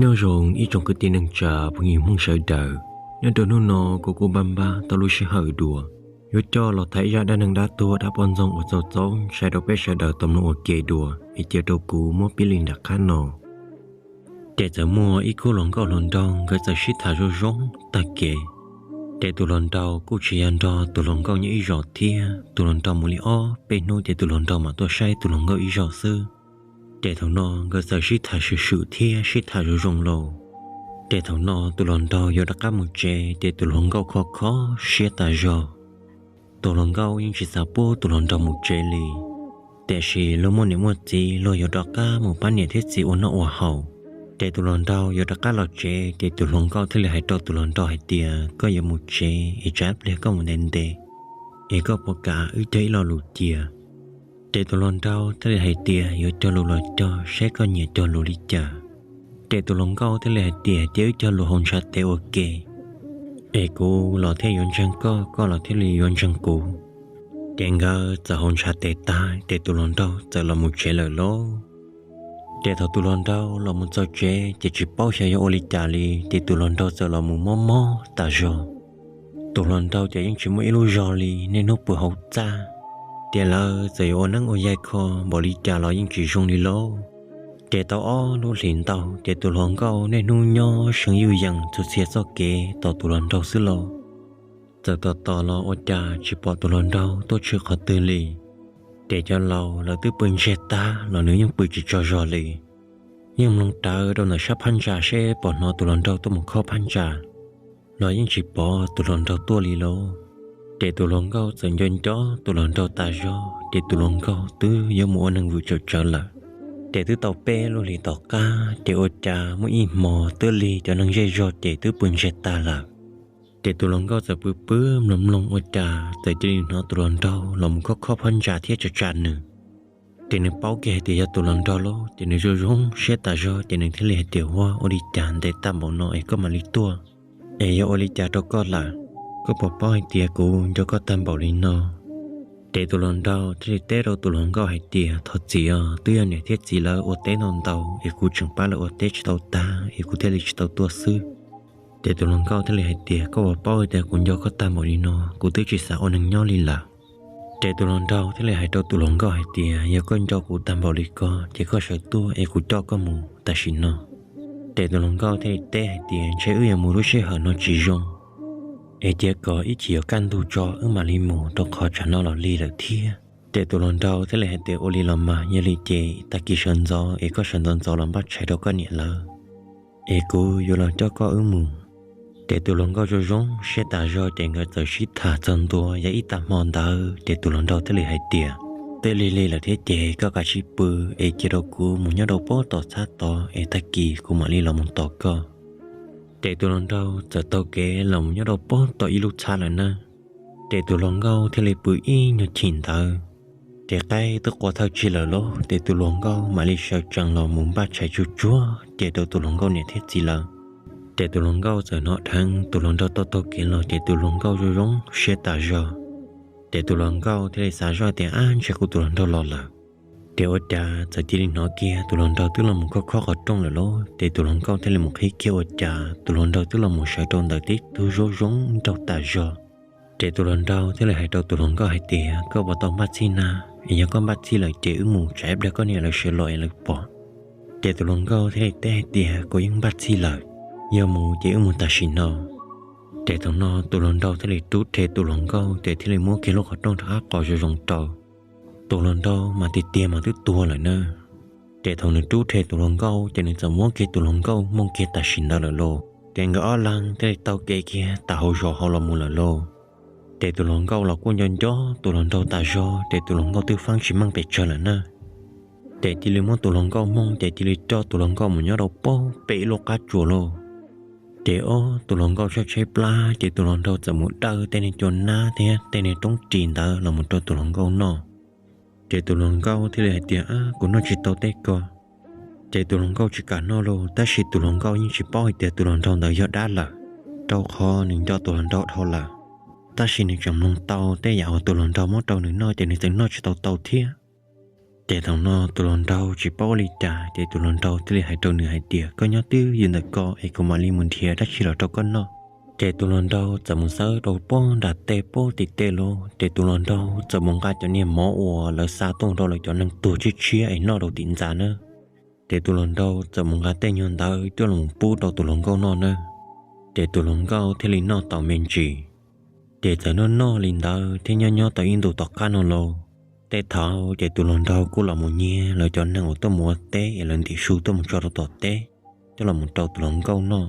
Nyob zoo ib tsoom kwv tij neej tsa phooj ywg Hmoob sawv daws, nyob rau hnub no kuv kuj npaj npab tau lub sij hawm dua, yuav coj los tham ib zaj dab neeg dab tuag dab poj ntxoog uas txaus txaus ntshai rau peb sawv daws tau mloog ua ke dua es cia rau kuv muab piav li nram qab no. Ces txawm muaj ib khub hluas nkauj hluas nraug nkawd txawm sib tham zoo zoo tag kev. Ces tus hluas nraug kuj tsis yog nrog tus hluas nkauj nyob ib zos thiab, tus hluas nraug mus li ob peb hnub ces tus hluas nraug mam tuaj saib tus hluas nkauj ib zaug xwb. Ces thaum no nkawd txawm sib tham swm swm thiab sib tham zoo zoo lawm. Ces thaum no tus hluas nraug yuav rov qab mus tsev ces tus hluas nkauj kho kho siab tas zog. Tus hluas nkauj yeej tsis xav pub tus hluas nraug mus tsev li, tiam sis luag muaj niam muaj txiv, luag yuav rov qab mus pab niam thiab txiv ua noj ua haus. Ces tus hluas nraug yuav rov qab los tsev ces tus hluas nkauj thiaj li hais rau tus hluas nraug hais tias, koj yuav mus tsev es tsam ib pliag koj mus ntev ntev, es koj puas kam wb cog ib lo lus cia? Ces tus hluas nraug thiaj li hais tias, yuav cog lus los cog, saib koj nyiam cog lus li cas. Ces tus hluas nkauj thiaj li hais tias, cia wb cog lus haus ntshav tes ua ke, es kuv los thiaj yuav ntseeg koj, koj los thiaj li yuav ntseeg kuv. Ces nkawd txawm haus ntshav tes tag ces tus hluas nraug txawm los mus tsev lawm lauj. Ces thaum tus hluas nraug los mus txog tsev ces tsis paub xyov yog ua li cas li, ces tus hluas nraug txawm los mus mob mob tas zog. Tus hluas nraug ces yeej tsis muaj ib lub zog li, niaj hnub pw hauv txaj, ces lawv txawm yuav ua neeb ua yaig kho npaum li cas los yeej tsis zoo li lauj. Ces tau ob lub hlis ntau ces tus hluas nkauj niaj hnub nyob seev yuj yees txhua txhia txoj kev tos tus hluas nraug xwb lauj. Txawm tos tos los ua cas tsis pom tus hluas nraug tuaj tshwm qhov twg li. Ces cov laus lawv twb pw ntsiag tag los nws yeej pw tsis tsaug zog li. Yeej mloog rawv rau ntawm sab phab ntsa seb pom hnov tus hluas nraug tuaj mus khob phab ntsa, los yeej tsis pom tus hluas nraug tuaj li lauj. Ces tus hluas nkauj txawm nco nco tus hluas nraug tas zog, ces tus hluas nkauj twb yuav mus ua neeg vwm tsawm tsawv lawm. Ces twb tau peb lub hlis tom qab ces ua cas muaj ib hmo twb lig cov neeg zej zog ces twb pw ntsiag tag lawm. Ces tus hluas nkauj txawm pw pw mloog mloog ua cas txawm cia li hnov tus hluas nraug los mus khob khob phab ntsa thiab tsa tsa nws. Ces nws paub kiag hais tias yog tus hluas nraug lauj, ces nws zoo zoo siab tas zog, ces nws thiaj li hais tias, ua, ua li cas ntev tag npaum no es koj mam li tuaj? Es yog ua li cas rau koj lawm? Koj puas paub hais tias kuv nco koj tag npaum li no? Ces tus hluas nraug thiaj li teb rau tus hluas nkauj hais tias, thov txim os, twb yog niam thiab txiv lawv ua teb ntau ntau es kuv tseem pab lawv ua teb tsis tau tag es kuv thiaj li tsis tau tuaj xwb. Ces tus hluas nkauj thiaj li hais tias, koj puas paub hais tias kuv nco koj tag npaum li no, kuv twb tsis xav ua neeg nyob li lawm. Ces tus hluas nraug thiaj li hais rau tus hluas nkauj hais tias, yog koj nco kuv tag npaum li ko ces koj sawv tuaj es kuv coj koj mus tam sim no. Ces tus hluas nkauj thiaj li teb hais tias, ntshe wb yuav mus lub sij hawm no tsis zoo, es cia kom ib chim yuav kaj ntug tso wb mam li mus, rau qhov tsam no los lig lawm thiab. Ces tus hluas nraug thiaj li hais tias, ua li los mas, yog li ces tag kis sawv ntxov es koj sawv ntxov ntxov los npaj tshais rau koj niam lawv, es kuv yuav los coj koj wb mus. Ces tus hluas nkauj zoo zoo siab tas zog, ces nkawd txawm sib tham txog ntua, yog ib tag hmo ntawd ces tus hluas nraug thiaj li hais tias, twb lig lig lawm thiab ces koj kav tsij pw, es cia rau kuv mus nyob rau pob tom txhab tod es tag kis kuv mam li los mus tos koj. Ces tus hluas nraug txawm taug kev los mus nyob rau pob tom ib lub txhab lawm na. Ces tus hluas nkauj thiaj li pw ib nyuag chim ntawd, ces qaib twb qua thawj tsig lawm lauj, ces tus hluas nkauj mam li sawv tsees los mus npaj tshais tsuag tsuag ces rau tus hluas nkauj niam thiab txiv lawv. Ces tus hluas nkauj txawm hnov dheev tus hluas nraug taug taug kev los, ces tus hluas nkauj zoo zoo siab tas zog. Ces tus hluas nkauj thiaj li xav zoj tias, ab, ntshe kuv tus hluas nraug los lawm. Ces ua cas txawm cia li hnov kiag tus hluas nraug twb los mus khob khob qhov rooj lawm lauj. Ces tus hluas nkauj thiaj li mus qhib kiag ua cas tus hluas nraug twb los mus sawv rau ntawm tib tug zaub zoo nraug tas zog. Ces tus hluas nraug thiaj li hais rau tus hluas nkauj hais tias, koj puas tau npaj txhij na? Es yog koj npaj txhij lawm ces wb mus, tsam ib pliag koj niam lawv sawv los es lawv pom. Ces tus hluas nkauj thiaj li teb hais tias, kuv yeej npaj txhij lawm, yog mus ces wb mus tam sim no. Ces thaum no tus hluas nraug thiaj li rub rhe tus hluas nkauj, ces thiaj li muab kiag lub qhov rooj rov qab qos zoo zoo rau. Tus hluas nraug mas tiag tiag mas twb tuag lawm na. Ces thaum nws rub rhe tus hluas nkauj, ces nws txawm muab kiag tus hluas nkauj moo kiag tam sim ntawd lawm lauj. Ces nkawd ob leeg thiaj li taug kev kiag tas hauv zos hauv los mus lawm lauj. Ces tus hluas nkauj los kuj nco nco tus hluas nraug tas zog, ces tus hluas nkauj twb faab tsis meej pes tsawg lawm na. Ces cia li muab tus hluas nkauj moo, ces cia li coj tus hluas nkauj mus nyob rau pob pem ib lub qab tsuas lauj. Ces ob tus hluas nkauj tshaib tshaib plab, ces tus hluas nraug txawm mus dawj tej niag cua nab thiab tej niag roob ris ntawd los mus rau tus hluas nkauj noj. Ces tus hluas nkauj thiaj li hais tias, ab, kuv noj tsis tau tej ko. Ces tus hluas nkauj tsis kam noj lauj, tab sis tus hluas nkauj yeej tsis paub hais tias tus hluas nraug ntawd yog dab lawm, rau qhov nws nco tus hluas nraug dhau lawm. Tab sis nws tseem mloog tau tej yam uas tus hluas nraug muab rau nws noj, ces nws txawm noj tsis tau tau thiab. Ces thaum no tus hluas nraug tsis paub ua li cas ces tus hluas nraug thiaj li hais rau nws hais tias, koj nyob twj ywm ntawm ko es kuv mam li mus nrhiav dab tsi los rau koj noj. Ces tus hluas nraug txawm mus xawb rau pob nram tej pob tim tej lawm, ces tus hluas nraug txawm mus nqa cov niag mov uas lawv xa tuaj rau lawv cov neeg tuag tshiab tshiab es noj rau tim ntxa na. Ces tus hluas nraug txawm mus nqa tej nyuag ntawd coj los pub rau tus hluas nkauj noj na. Ces tus hluas nkauj thiaj li noj tau me ntsis. Ces txawm noj noj li ntawd thiab nyob nyob tau ib ntus tom qab no lauj, tej thaum ces tus hluas nraug kuj los mus nyiag lawv cov neeg uas tuaj mus ua teb es lawv ntim su tuaj mus tso rau tom teb coj los mus rau tus hluas nkauj noj.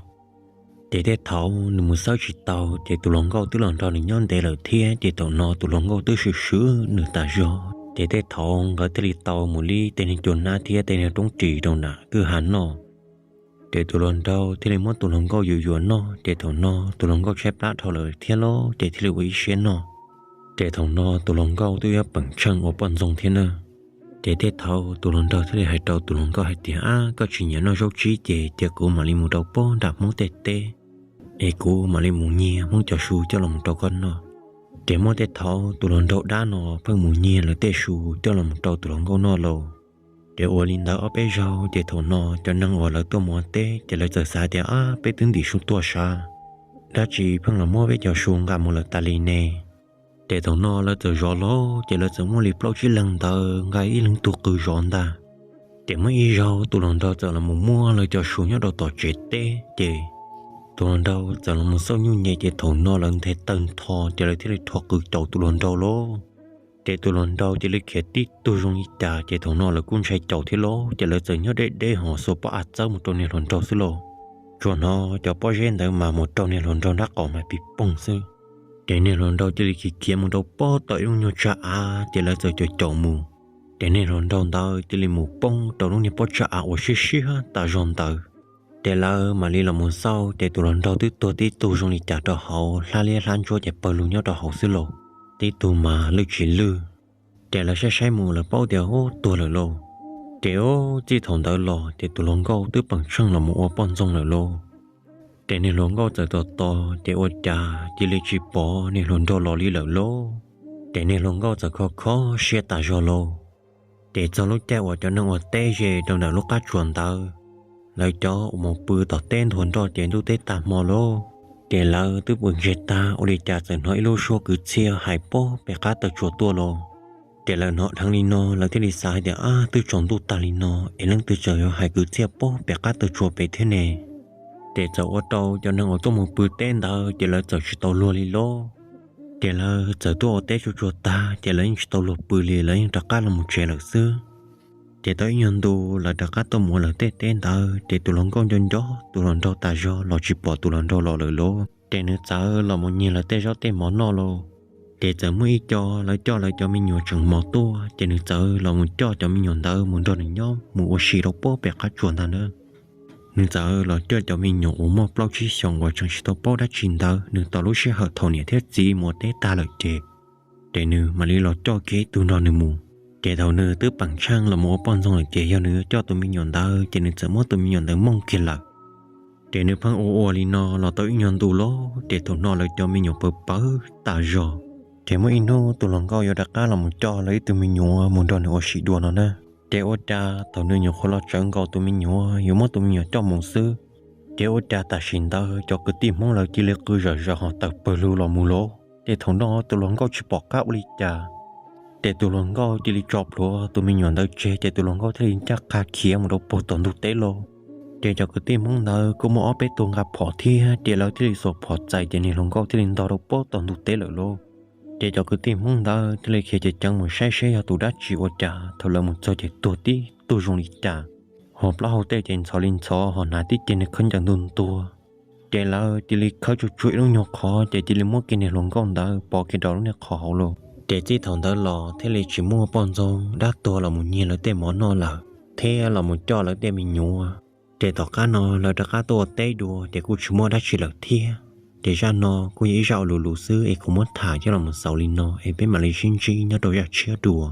Ces tej thaum nws mus xawb tsis tau ces tus hluas nkauj twb los nrog nws nyob ntev lawm thiab, ces thaum no tus hluas nkauj twb swm swm nws tas zog, ces tej thaum nkawd thiaj li tau mus li tej niag cua hnab thiab tej niag roob ris rau nram kwj ha noj. Ces tus hluas nraug thiaj li muab tus hluas nkauj yuam yuam noj, ces thaum no tus hluas nkauj tshaib plab dhau lawm thiab lauj, ces thiaj li ua ib siab noj. Ces thaum no tus hluas nkauj twb yuav peem tsheej ua poj ntxoog thiab na. Ces tej thaum tus hluas nraug thiaj li hais rau tus hluas nkauj hais tias, ab, koj tsis nyiam noj zaub tsib ces cia kuv mam li mus rau pob nram Hmoob tej teb es kuv mam li mus nyiag Hmoob cov su coj los mus rau koj noj. Ces muaj tej thaum tus hluas nraug dab no pheej mus nyiag lawv tej su coj los mus rau tus hluas nkauj noj lauj. Ces ua li ntawd ob peb zaug ces thaum no cov neeg uas lawv tuaj mus ua teb ces lawv txawm xav tias, ab, peb twb ntim su tuaj sav, dab tsi pheej los muab peb cov su nqa mus lawm tas li ne. Ces thaum no lawv txawm zov los ces lawv txawm muaj li plaub tsib leeg ntawd nqa ib leeg tug qw zov ntag. Ces muaj ib zaug tus hluas nraug txawm los mus muab lawv cov su nyob rau tom tsev teb ces tus hluas nraug txawm los mus xauj nyuj nyem ces thaum no lawv nthe tawg ntho ces lawv thiaj li rho qws caum tus hluas nraug lauj. Ces tus hluas nraug cia li khiav tib tug zoo li cas ces thaum no lawv kuj ntshai caum thiab lauj, ces lawv txawm nyob deb deb ho xuas pob av txawb mus rau niag hluas nraug xwb lauj. Tsuas hnov cov pob zeb ntawd mas mus raug niag hluas nraug nrab qaum mas pis poog xwb. Ces niag hluas nraug cia li khiav khiav mus rau pob tom ib lub nyuag tsag av ces lawv txawm caum caum mus. Ces niag hluas nraug ntawd cia li mus poob rau lub niag pob tsag av uas siab siab tas zog ntawd. Ces lawv mam li los mus xauj ces tus hluas nraug twb tuag tib tug zoo li cas rau hauv, hlab liab hlab ntsuab ces pawg lug nyob rau hauv xwb lauj. Tib tug mas lwj tsis lwj. Ces lawv saib saib mus lawv paub tias ub tuag lawm lauj. Ces ub txij thaum ntawd los ces tus hluas nkauj twb peem tsheej los mus ua poj ntxoog lawm lauj. Ces niag hluas nkauj txawm tos tos ces ua cas cia li tsis pom niag hluas nraug los li lawm lauj. Ces niag hluas nkauj txawm kho kho siab tas zog lauj. Ces txog lub caij uas cov neeg ua teb ze rau ntawm lub qab tsuas ntawd, lawv cov uas mus pw tom teb ntuag nroj ces ntuj teb tag hmo lauj. Ces lawv twb pw ntsiag tag ua li cas txawm hnov ib lub suab kwv txhiaj hais pob pem qab taw tsua tuaj lauj. Ces lawv hnov dheev li no lawv thiaj li xav hais tias, ab, twb tsaus ntuj tag li no es leej twg tseem yuav hais kwv txhiaj pob pem qab taw tsua pem thiab ne? Ces txawm ua rau cov neeg uas tuaj mus pw teb ntawd ces lawv txawm tsis tau luag li lauj. Ces lawv txawm tuaj ua teb tsuag tsuag tag ces lawv yeej tsis tau luag pw li, lawv yeej rov qab los mus tsev lawm xwb. Ces tau ib nyuag ntu lawv rov qab tuaj mus ua lawv tej teb ntawd ces tus hluas nkauj nco nco tus hluas nraug tas zog los tsis pom tus hluas nraug los lawm lauj. Ces nws txawm los mus nyiag lawv tej zaub tej mov noj lauj. Ces txawm muaj ib co lawv coj lawv cov me nyuam tseem mos tuaj ces nws txawm los mus coj cov me nyuam ntawd mus nrog nws nyob mus ua si rau pob pem qab tsuas ntag na. Nws txawm los coj cov me nyuam uas muaj plaub tsib xyoos uas tseem tsis tau paub dab tsi ntawd, nws tos lub sij hawm thaum niam thiab txiv mus ua teb tag lawm ces, ces nws mam li los coj kiag ib tug nrog nws mus. Ces thaum nws twb peem tsheej los mus ua poj ntxoog lawm ces yog nws yuav coj tus me nyuam ntawd ces nws txawm muab tus me nyuam ntawd mooj kiag lawm. Ces nws pheej ua ua li no los tau ib nyuag ntu lauj, ces thaum no lawv cov me nyuam pawv pawv tas zog. Ces muaj ib hnub tus hluas nkauj yuav rov qab los mus coj lawv ib tug me nyuam mus nrog nws ua si dua no na. Ces ua cas thaum nws nyuam qhuav los tsawv nkaus tus me nyuam yuav muab tus me nyuam coj mus xwb, ces ua cas tam sim ntawd cov kwv tij Hmoob lawv cia li qw zom zaws ho tawm pawg lug los mus lauj. Ces thaum no tus hluas nkauj tsis pom qab ua li cas, ces tus hluas nkauj cia li tso plhuav tus me nyuam ntawd tseg ces tus hluas nkauj thiaj li ncaj qha khiav mus rau puag tom ntug teb lauj. Ces cov kwv tij Hmoob ntawd kuj muaj ob peb tug nqa phom thiab ces lawv thiaj li xuas phom txais ces niag hluas nkauj thiaj li ntog rau puag tom ntug teb lawm lauj. Ces cov kwv tij Hmoob ntawd thiaj li khiav ceev ceev mus saib seb yog tus dab tsi ua cas thaum lawv mus txog ces tuag tib tug zoo li cas, ho plaub hau tej ces ntxhov li ntxhov ho hnav tib ceg niag khaub ncaws ntuag ntuag. Ces lawv cia li khawb tsuag tsuag ib lub nyuag qhov ces cia li muab kiag niag hluas nkauj ntawd pov kiag rau lub niag qhov hauv lauj. Ces txij thaum ntawd los thiaj li tsis muaj poj ntxoog dab tuag los mus nyiag lawv tej mov noj lawm thiab los mus coj lawv tej me nyuam. Ces tom qab no lawv rov qab tuaj ua teb dua ces kuj tsis muaj dab tsi lawm thiab. Ces zaj no kuj yog ib zaj ua luv luv xwb es kuv muab tham coj los mus xaus li no es peb mam li sib ntsib nyob rau zaj tshiab dua.